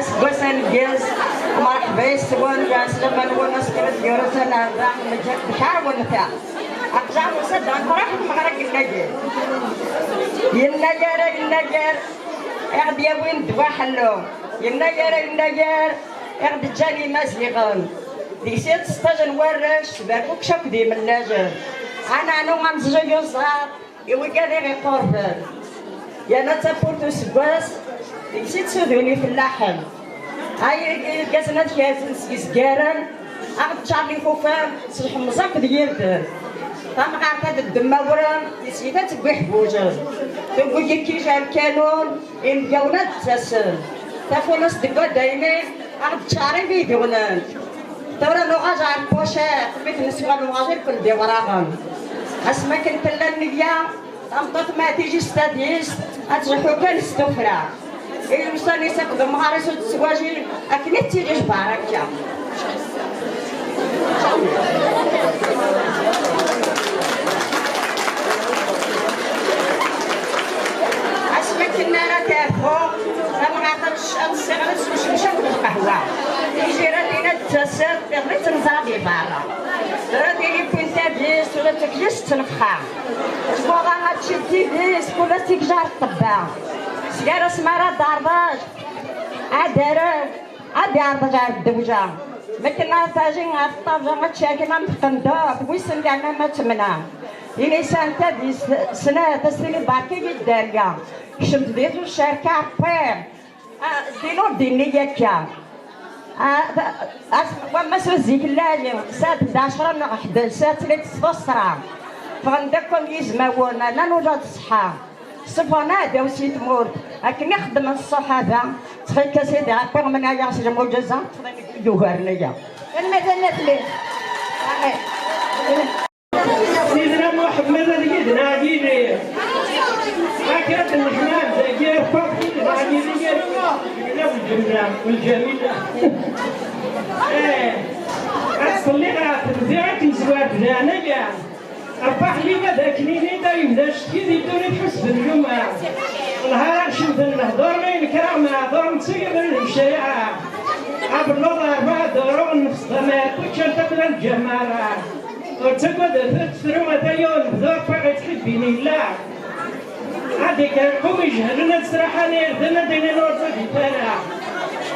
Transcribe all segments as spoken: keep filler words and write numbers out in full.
Aseggas aneggez, mreḥba yes-wen, lɛeslama-nwen, asekkil ad d-yuru tanerda, bcaɛwen ta. Aqzaḥ usa-d ɣer lferḥ n tmeɣra n yennayer. Yennayer, a yennayer, i ɣ-d-yawin ddwa ḥellu. Yennayer, a yennayer, i ɣ-d-ǧǧan Imaziɣen. Deg-s i ttseṭṭajen warrac, s berkukec akked imellajen. Ad neɛnu amzun yuẓar, i wigad i ɣ-iqurben. Yerna d tawwurt useggas, deg-s i ttudun ifellaḥen. Ay irgazen ad kerzen s yizgaren, ad ɣ-d-ččaren ixufan s lḥemẓ akked yirden. Tamɣart ad ddem awren, tislit ad tewwi iḥbujen. Tewwi ikij ar lkanun, inebgawen ad d-ttasen. Tafunast deg wadaynin, ad ɣ-d-tččar ibidunen. Tura nuɣal ɣer lpuciṭ, mi t-neswa nuɣal irkel d iwraɣen. Asmi akken tella nneyya, tameṭṭut ma tiji s tadist, ad tzuḥḥu kan s tuffra. I ussan-is akked umɣar-is ur tettwaji, akken i tettili jbar akka. Asmi akken ara terfu, tamɣart ad tessiɣret s ucemcaw d lqahwa. Tijiratin ad d-tasent, iḍelli ad tt-neẓra di berra. Tura tili wwin tadist, tura d taklizt d ttnefxa. Tmuḍa ad tečč tidi, s kul ass tikjar ṭṭebba. Sgar asmi ara d-terḍaǧ, ad d-terrew, ad d-yerḍaǧ ar ddewja. Mekken ara taji ɣer ṭṭabla, ad tcerkem am tqendurt, wissen kan ama d temna. Ini sɛan tadist snat, ad s-tini berka-yi dderya. Kecmet di tcerka, ṭṭir. Ah, din ur d-inni akka. Ah, da-, as-, wammas ur zik lali, sad d ɛecra neɣ ḥdac, sad tlit s tusra. Ffɣen-d akk am yizmawen, rnan ula d ṣṣeḥḥa. Ṣṣufɣen aɛdaw si tmurt, akken i xeddmen ṣṣuḥaba. Ttxil-k a Sidi Ṛebbi, mneɛ-aɣ s lmuǧaza, ṭṭfen yugaren aya. Tanemmirt a Nna Tli. Amin. Sidna Muḥemmed ad yid-neɣ yili. Akka ad nexdem dagi, Ṛebbi ad yid-neɣ yili, yal wa yella lǧenna, lǧamila. Eh, ad ttṣelliɣ ɣef temda akken zwar bdan aya. Ṛebbi ḥliwa d akken ini dayem d acetki di ddunit ḥusben luma. Nehar ad cemten lehdur, ma yenker-aɣ meɛdur, netta yebren d ccariɛa. Abelluḍ rebɛa duṛu, nnefs d ameɛku, ččan takla n lǧamara. Ur ttagadet, ad tefru, ata yiwen bdur, ṭṭiɣ ittḥibbin illa. Ad ikerqum ijehlen, ad sraḥan irden, ad inin ur ẓidit ara.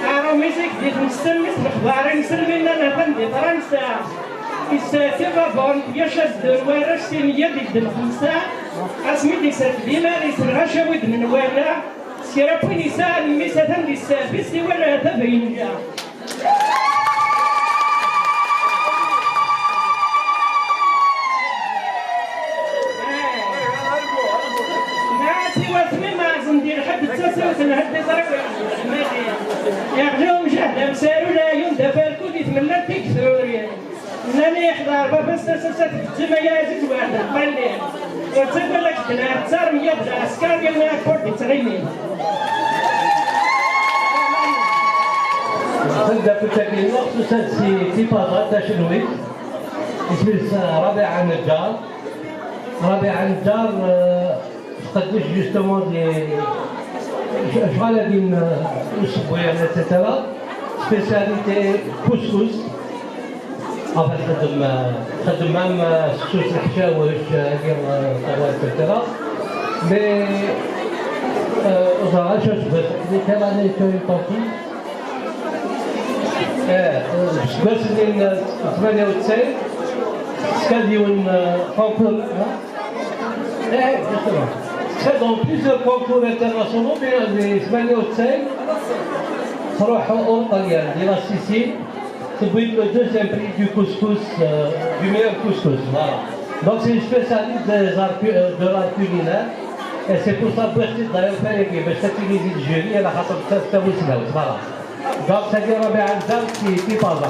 Arum i zik di tmessen, mi s lexbar-nsen, mi nnan atan di Fransa. Isserkeb abun, yac ad ddun warrac, sin yad iddem xemsa. Asmi d-isserkeb iman-is, lɣaci wid menwala. S kra n win isɛan mmi-s atan di sserbis, iwala ahat ad yennja. Nɛas i wasmi meɛzen di lḥedd d tasawt n lḥedd iẓra. Iɣli umjahed amsaru, leɛyun d afarku di tmellalt i yetrurin. Nnan-iyi yeḥḍer baba-s tasa-s ad tgezzem ay aɛziz, weɛdeɣ balli. Ur ttagad ad k-d-nɛettar meyya d lɛesker, yiwen aɛekkur d-ittɣimi. Tanda kuttagi-nneɣ tusa-d si Tipaza tacelwit, isem-is Rabiɛa Neǧǧar. Rabiɛa Neǧǧar, eh, tqeddec justement di lecɣal-agi n usewwi, et cetera. Spécialité couscous. Enfin, txeddem, txeddem am, euh, seksu s leḥcawec, euh, agi, euh, tabɣa, et cetera. Mais, euh, ur ẓriɣ acu aseggas, di quelle année tu es parti? Eh, deg useggas-nni n tmanya u tesɛin, teska-d yiwen, euh, concours, hein? Eh, justement. Teska-d dans plusieurs concours internationaux, mais di tmanya u tesɛin, tṛuḥ ur Ṭalyan, di la Sicile. Tewwi-d le deuxième prix du couscous, euh, du meilleur couscous, voilà. Donc c'est une spécialiste des arts cu-, euh, de l'art culinaire. Et c'est pour ça que je suis d'ailleurs fait avec, ben, cette idée du jury, elle a rattrapé ça, c'est à vous, c'est à vous, voilà. Donc c'est-à-dire, Rabia Anzam qui, qui parle là.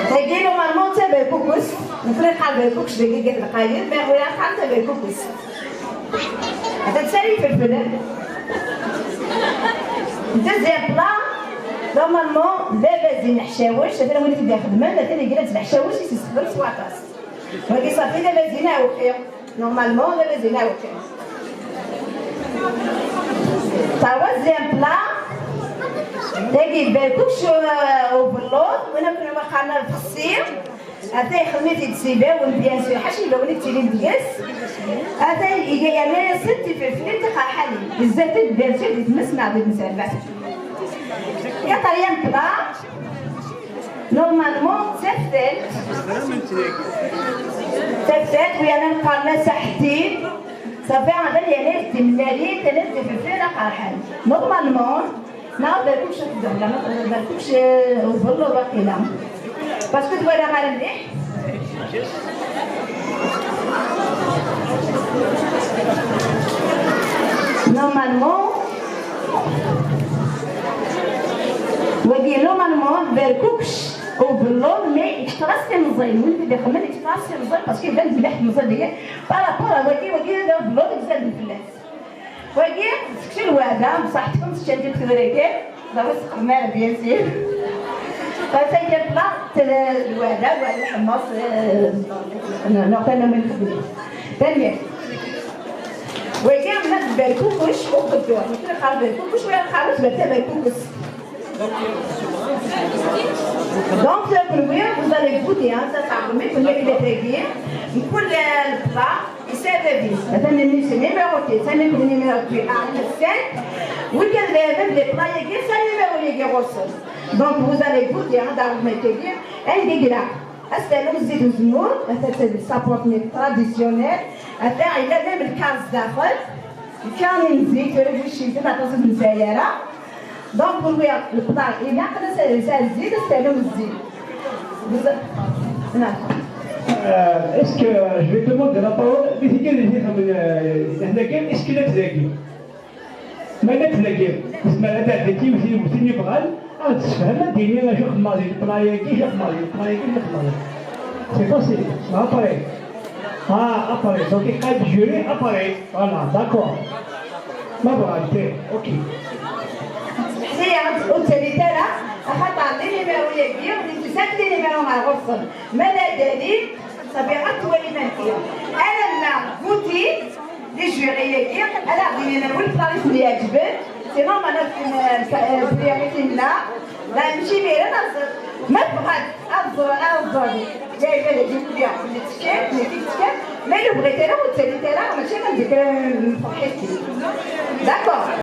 Tagi, normalement, d taberkukest, nefren ɣer berkukest, dagi, deg lqayed, mais ɣur-i aqan taberkukest. Atan sari ifelfel. Deuxième plat, normalement, d abazin ḥcawec, atan win i t-id-ixedmen, atan igra-d leḥcawec i s-yessexdem s waṭas. Wagi ṣafi d abazin aɛewqi. Normalement, d abazin aɛewqi. Berkuc, euh, ubelluḍ, win akken ma qqaren lfexsi. Ata ixdem-it-id s ibawen, bien sûr, ḥaca ibawen i yettilin deg-s. Ata iga yerna-yasent tifilfilin tiqerḥanin. Bezzaf-d, bien sûr, di tmes neɣ di tmesrbaḥt. Quatrième plat, normalement, d taftalt. Taftalt, wi akken qqaren-as aḥeddid. Safi, atan yerna-yas timellalin, yerna-yas tifilfilin aqerḥan. Normalement, Neɣ d acu txeddem, neɣ d acu, eh, uẓellu waqila. Parce que twala ara mliḥ. Normalement, wagi, normalement, berkukec ubelluḍ, mais kecreɣ-as timẓin. Win i d-ixemmen, kecreɣ-as timẓin, parce que iban mliḥ temẓin deg-i. Par rapport à wagi, wagi d abelluḍ i izerrben fell-as. Wagi, seksu lweɛda, bṣaḥ tkun teččant-id tura kan, ẓer ur tqeddem ara, bien sûr. Ɣas akka pla, lweɛda, lweɛda lḥemmaṣ, eh, neɣ tannumi nxeddem. Tanemmirt. Wagi, ma d berkukuc, u qedduḥ. Nekk neqqar berkukuc, wala neqqar berkukuc. Donc, euh, kunwi, vous allez goûter, hein, ça, ça remet, kunwi, il est très bien. Mkul, euh, le plat, c'est le vin. Attends, mais c'est numéro deux, ça, c'est le numéro deux. Ah, le cinq. Week-end, les, même les plats, il y a ça, numéro, il y a aussi. Donc, vous allez goûter, hein, dans le métier, un déglat. Ass-a, zzit uzemmur, ass-a, c'est le sapeur traditionnel. Ass-a, il a même le casse daxel. Kan zzit, ur yecci, ma aṭas ur nesɛi ara. Donc, pour lui, le plat, il a, c'est, c'est zzit, c'est le zzit. Vous, non. Euh, est-ce que je vais demander la parole? Mais c'est quel, euh, est-ce qu'il est dagi? Ma la tlagiḍ, tezmer ad d-tɛeddi yiwet yiwet imi bɣan, ad tessefhem, ad d-tini acu xedmeɣ di leplan-agi, acu xedmeɣ di leplan-agi, acu xedmeɣ. C'est facile, c'est après. Ah, après, donc il y a du jury, après. Voilà, d'accord. Ma bɣant, ok. Ḥsiya, ur ttalit ara, axaṭer les numéros-agi, les numéros ɣer ɣur-sen. Ma la dalil, صافي، غتولي مالكية. أنا ما قلتي لي جوغي ياكي، أنا غادي نقول بطريقة اللي يعجبك. سي نورمال، أنا في ال-، في الرياليتي لا. لا، ماشي ميرا نهزر. ما بغات أهزر، أهزر. جاي بالك يقول لي عقلي تشكيل، ماشي تشكيل. ما لو بغيت أنا وتسالي أنا، ماشي غنديك فرحتي. داكور.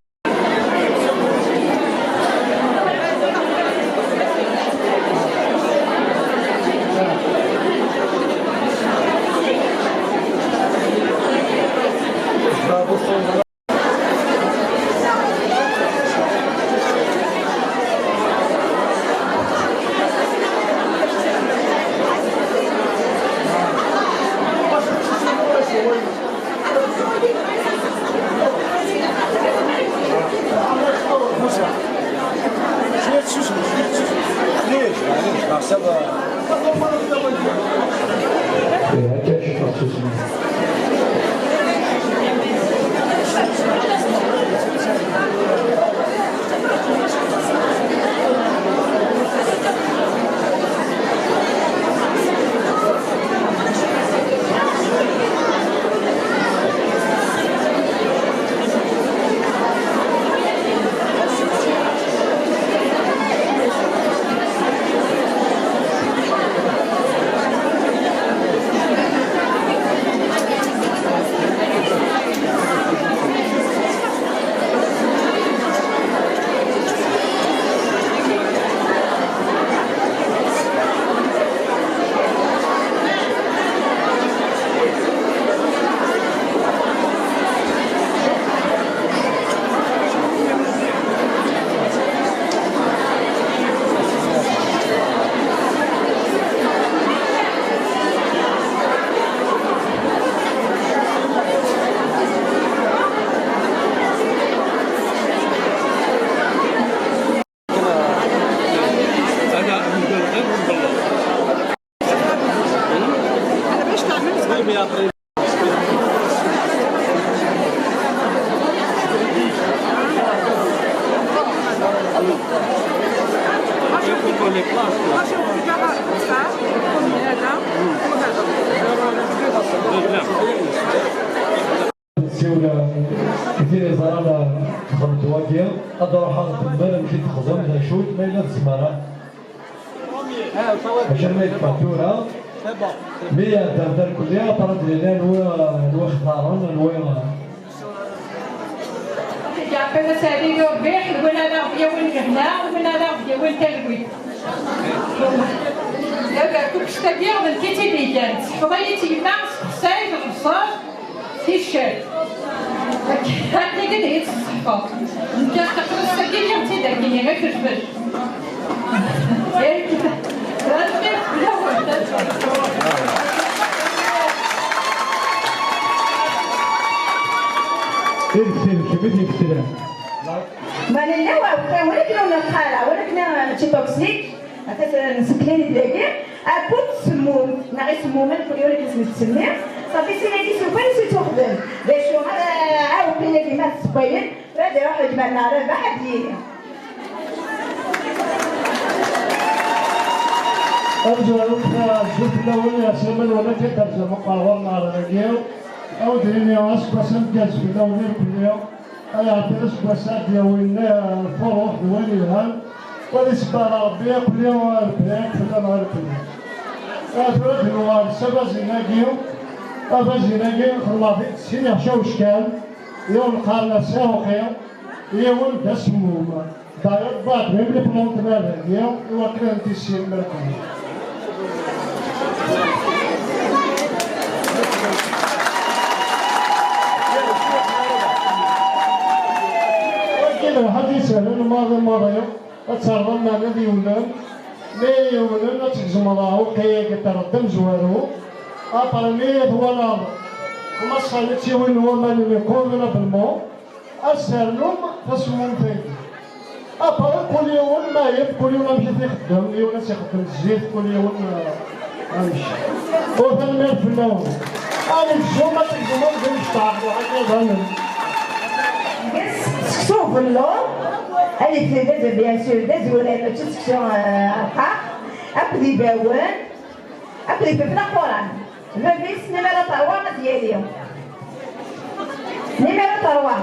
شوية تشوشم، شوية تشوشم. ليش؟ معليش، مع السلامة. Tiliẓri, texdem wagi, ad ruḥeɣ ad temmer amek i texdem, d acu-t, ma yella tzemreḍ. Acu ma yekfa tura, mi iɛedda tarkelli, après ad yili anwa, anwa ixtaren, anwa. Yeɛṭi-d aseɛdi di rrbiḥ, d win ara ɣ-d-yawin lehna, d win ara ɣ-d-yawin talwit. Aberkukes-agi d nekk i tt-id-igan, tseḥfeḍ-iyi-tt yemma, sexsay, tḍebseḍ. Ticcert. Akken i d-iyi-tesseḥfaḍ. Nekk taqlust-agi, lliɣ-tt-id akken i ɣef jbel. Tanemmirt fell-awen. Irkel, kemm i d-ifetren. Ma nella wa, walakin ur neqqar, walakin mačči toxique, ata nseklen-it dagi, akked semmum, neɣ isemmumen, kul yiwen akken s-nettsemmi, ṣafi sin-agi s ufan s-ittuxdem. D acu, ara ɛawqen-agi ma tessewwayen, ad iruḥ gma-nneɣ Rabaḥ ad d-yini. Amezwaru, ddut fell-awen, yeɛṣimen wala kan terzam aqerɣur n ɣer dagi, ad wen-d-nini aseggas ameggaz fell-awen irkelli. Ay Ɛebdi, aseggas-a ad d-yawin, eh, lfuruḥ d wayen yelhan, wali sebba ɣer Rebbi, aql-i, eh, lebhi fell-am ɣer Rebbi. Eh, tura ad d-nuɣal s abazin-agi, abazin-agi xedmeɣ-t-id sin iɛecawec kan, yiwen qqaren-as Aɛuqi, yiwen d asemmum. D'ailleurs, بعد même les plantes-nni dagi, iwakken ad tent-issin merkel. Wagi d lḥaǧa isehlen maḍi maḍi, ad terreḍ aman ad yewlen, mi yewlen ad tgezmeḍ aɛuqi-agi terreḍ d amezwaru, après mi twalaḍ ma sɛan ad tt-iwin waman-nni convenablement, ad ternum tasemmumit-agi. Après, kul yiwen ma yif, kul yiwen amek i t-ixeddem, yiwen ad t-ixeddem zzit, kul yiwen, eh, amek. U tanemmirt fell-awen. Ad negzum, ad tegzum amzun yecṭeḥ, d akken damen. Yes, seksu ubelluḍ, ad yefri d aza-, bien sûr, d azwel, mačči d seksu, eh, arqaq, akked ibawen, akked ifafen aquran. Bab-is, numéro trois, ad yali. Numéro trois.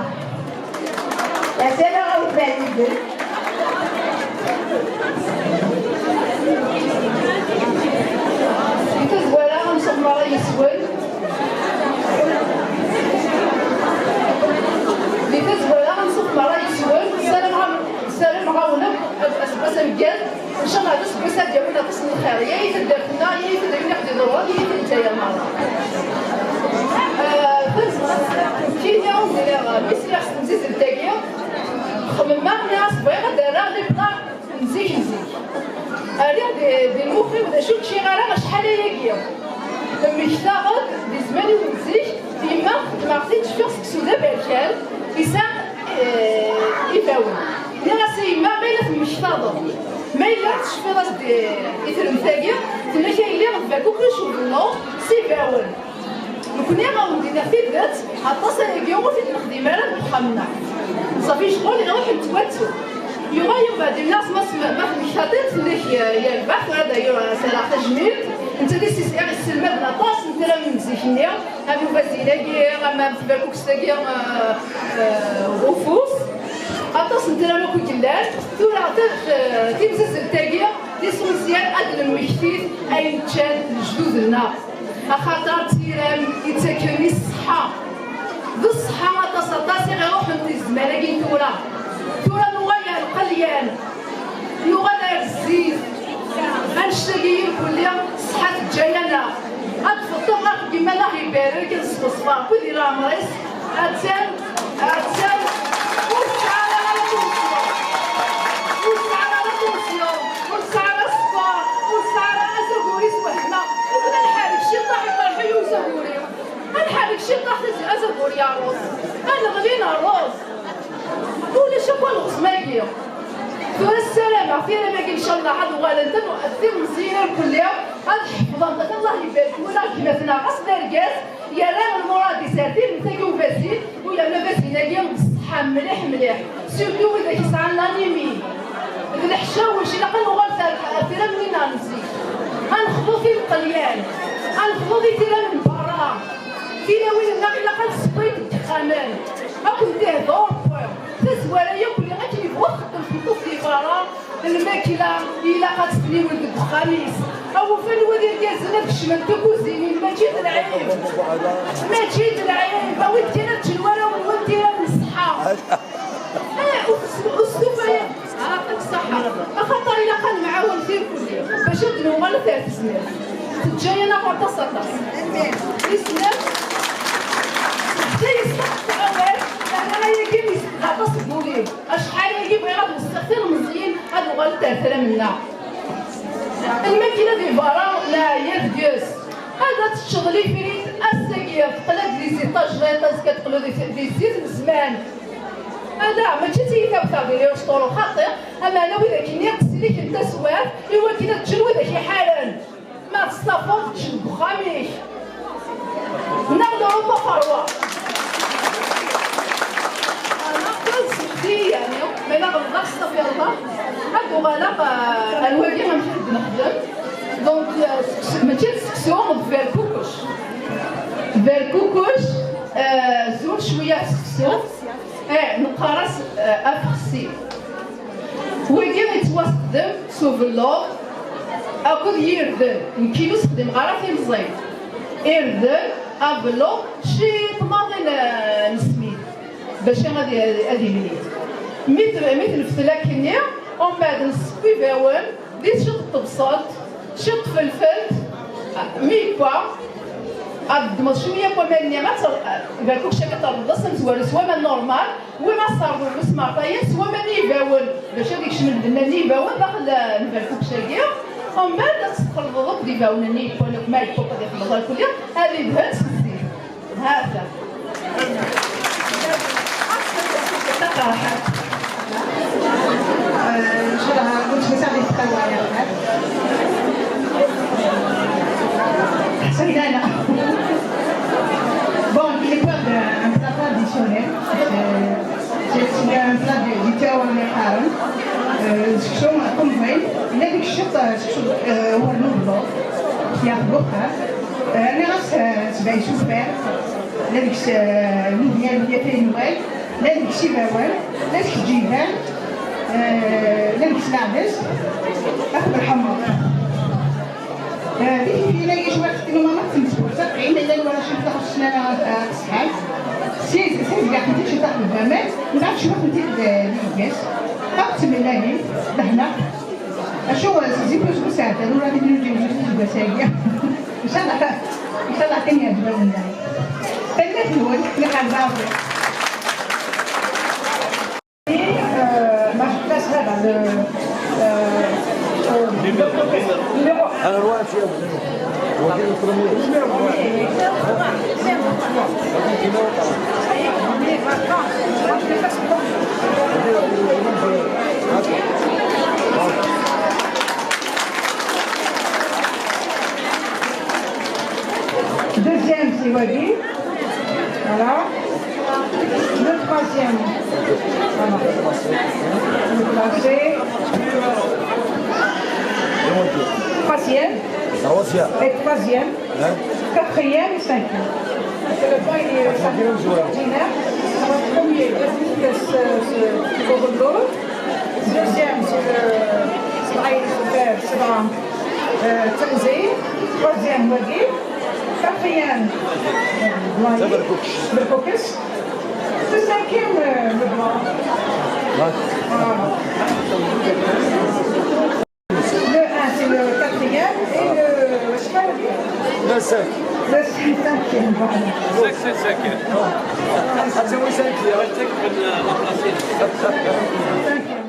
Yeɛṣi-aneɣ a weltma ɛzizen. Di tazwara, anṣuf merra yes-wen. Di tazwara, anṣuf merra yes-wen. Ssarameɣ-am-, ssarameɣ-awen akk aseggas ameggaz. Ncallah d aseggas ad d-yawin aṭas n lxir, ya i taddart-nneɣ, ya i tudrin i ɣ-d-iḍurren, ya i Lezzayer merra. Eh, tameẓra-s, nekkini, ur mi sliɣ s temsizzelt-agi, xemmemeɣ, nniɣ-as bɣiɣ ad d-rreɣ les plats n zik n zik. Rriɣ di, di lmux-iw d acu ur ččiɣ ara acḥal ayagi. Mmektaɣ-d di zzman-iw n zik, yemma xeddmeɣ-t-id, cfiɣ seksu d aberkan, yesɛa, eh, ibawen. Nniɣ-as i yemma, ma yella temmektaḍ-d, ma yella tecfiḍ-as-d i, i tremt-agi, tenna-k a yelli d berkukes ubelluḍ s ibawen. Nekkni, a wen-d-iniɣ tidet, aṭas ayagi ur t-id-nexdim ara deg uxxam-nneɣ. Ṣafi ccɣel iruḥ nettwattu. Yuɣal umbeɛd yenna-as, ma s-, ma temmektaḍ-d, tenna-k, eh, yerbeḥ, tura ad as-rreɣ tajmilt. Netta d isis-, iselmaden aṭas n tram n zik-nni. Am ubazin-agi, am, am tberkukest-agi, eh, eh, ufus. Aṭas n tram akk i yellan. Tura, ta-, ta-, timzizzelt-agi, d iṣunṣyan ad nemmektit ayen ččan lejdud-nneɣ. Axaṭer d tiram yettaken i ṣṣeḥḥa. D ṣṣeḥḥa aṭas, aṭas i ɣ-iruḥen di zzman-agi n tura. Tura nuɣal ar lqelyan. Nuɣal ar zzit. Annect-agi irkelli, ṣṣeḥḥa teǧǧa-yaneɣ. Ad tfeṭṭeḍ ɣef yemma, Allah ibarek, ad s-teṣfer, wid di leɛmer-is, attan, attan, ur tesɛa ara la tension. Ur tesɛa ara la tension, ur tesɛa ara ṣṣfer, ur tesɛa ara azagur-is wehmeɣ. Ad nḥerrek ciṭṭaḥ, iqerḥ-iyi uzagur-iw. Ad nḥerrek ciṭṭaḥ, azagur yerreẓ. Ad neɣli nerreẓ. Ulac akk alɣezm-agi. Tura ssarameɣ tiram-agi, ncallah, ad uɣalent d tilemẓiyin irkelli, ad ḥefḍent, ata Allah ibarek, walaɣ gma-tneɣ ɣas d argaz, yerra lmurad-is ar tiremt-agi ubazin, u yerna abazin-agi d ṣṣeḥḥa mliḥ mliḥ, surtout widak yesɛan l'anémie. D leḥcawec, ilaq ad nuɣal ar, ar tiram-nni-nneɣ n zik. Ad nexḍu i lqelyan, ad nexḍu i tiram n berra. Tilawin-nneɣ ilaq ad sewwayent deg yexxamen. Ad kent-ihḍer Paul. Tazwara yakk-nni akken yebɣu txeddem tmeṭṭut di berra, lmakla ilaq ad tt-tniwel deg uxxam-is. Awufan wa d irgazen ad kecmen tikuzinin, mačči d lɛib. Mačči d lɛib, awit kan ad ččen warraw-nwen tira n ṣṣeḥḥa. Eh, ur tes-, ur testufa ara. Ɛṭi-k ṣṣeḥḥa. Axaṭer ilaq ad nemɛawen tirkul bac ad d-nuɣal ar tezmert. Teǧǧa-yaɣ aṭas, aṭas. Tis snat, teǧǧa-yaɣ ṣṣeḥḥa awal, leɛna ayagi yesbeɣ aṭas n wul-iw. Acḥal-agi bɣiɣ ad weṣṣiɣ tilmeẓyin ad uɣalent ar tram-nneɣ. Lmakla di berra neɛya deg-s. Ad teččeḍ lifrit ass-agi, teqla-d di zi tajriṭ, azekka teqlu di, di zzit n zzman. Ala, mačči d tiyita-w taɣ di les restaurants, xaṭi, ameɛna widak-nni sliken taswiɛt i wakken ad ččen widak iḥaren. Ma testafuḍ, čč deg uxxam-ik. Neɣ d Europa terwa. Neɣ d smeḥti, yeɛni, ma yella ɣelḍeɣ, stafirullah, ad uɣaleɣ, eh, ar wagi amek i d-nexdem. Donc, eh, seksu, mačči d seksu, d berkukuc. Berkukuc, eh, zur cwiya seksu. Eh, neqqar-as, eh, afexsi. Wagi yettwasexdem s ubelluḍ akked yirden. Nekkini ur sexdimeɣ ara timẓin. Irden, abelluḍ, ciṭ maḍi n, n smid. Bac ad, ad imni. Mi t-, mi t-neftel akkenni, umbeɛd nesseww ibawen, di ciṭ n tebṣelt, ciṭ n tfelfelt, mi yewwa, ad ddmeḍ cwiya n waman-nni, ad ter-, berkukec akka terreḍ-as amezwaru s waman normal, win ad terreḍ s imeɛṭayen s waman n yibawen, bac ad ikcem lbenna-nni n yibawen daxel n berkukec-agi, umbeɛd ad tt-txelḍeḍ akk d ibawen-nni yewwan akk, ma yewwa ad ixelleḍ alkul, ad idhen s zzit. هذا. تقرحت. آه، إن شاء الله كنت مساعدة في التقوى يا أخي. أحسن، لا، لا. Bon, il est pas de, un plat traditionnel. Euh, c'est, c'est un plat de, du terroir, les Haram. Euh, c'est comme, comme vous voyez, il y a des choses, euh, c'est, euh, هو النوبل. ياخذ وقتها. آه، أنا راس، آه، سبعين سوفير. لا ديك الش-، آه، لوبيا، لوبيا تاي نوال. لا ديك الشيباوان. لا ديك الجيدان. آه، لا ديك السلعدس. أخذ الحمر. آه، ديك فينا يجي واحد كيلو ماما تمسكو. صافي، إلا، إلا الورا شي بلا خصنا، آه، صحاب. سيز، سيز كاع كنتي شي تاخذ البامات. من بعد شي واحد كنتي، آه، ليكاس. أخذت من لاني. لهنا. شو زيتو شو ساعة؟ ضروري غادي نديرو جوج جوج مساقية. إن شاء الله، إن شاء الله كان يعجبهم الناس. تنك نقول لك على الباب. آه، ما شفناش هذا ال-، آه، آه، أنا روان في أبو زينب. وكيل الترميم. Deuxième, c'est Wadi. Voilà. Le troisième. Voilà. Le troisième. Troisième. Et troisième. Hein? Quatrième, cinquième. Parce que le point, il est, ça fait ordinaire. Alors, premier, deuxième, c'est, c'est, c'est pour le goal. Deuxième, c'est le, c'est, c'est, c'est, euh, Tanzé. Troisième, Wadi. Quatrième, euh, Wadi. C'est Berkouch. Berkouch. Le cinquième, euh, le blanc. Ouais. Voilà. Le un, c'est le quatrième, et le, je sais pas, le cinq. Le cinquième, voilà. Cinq, c'est le cinquième. Ah, c'est le cinquième. Cinquième.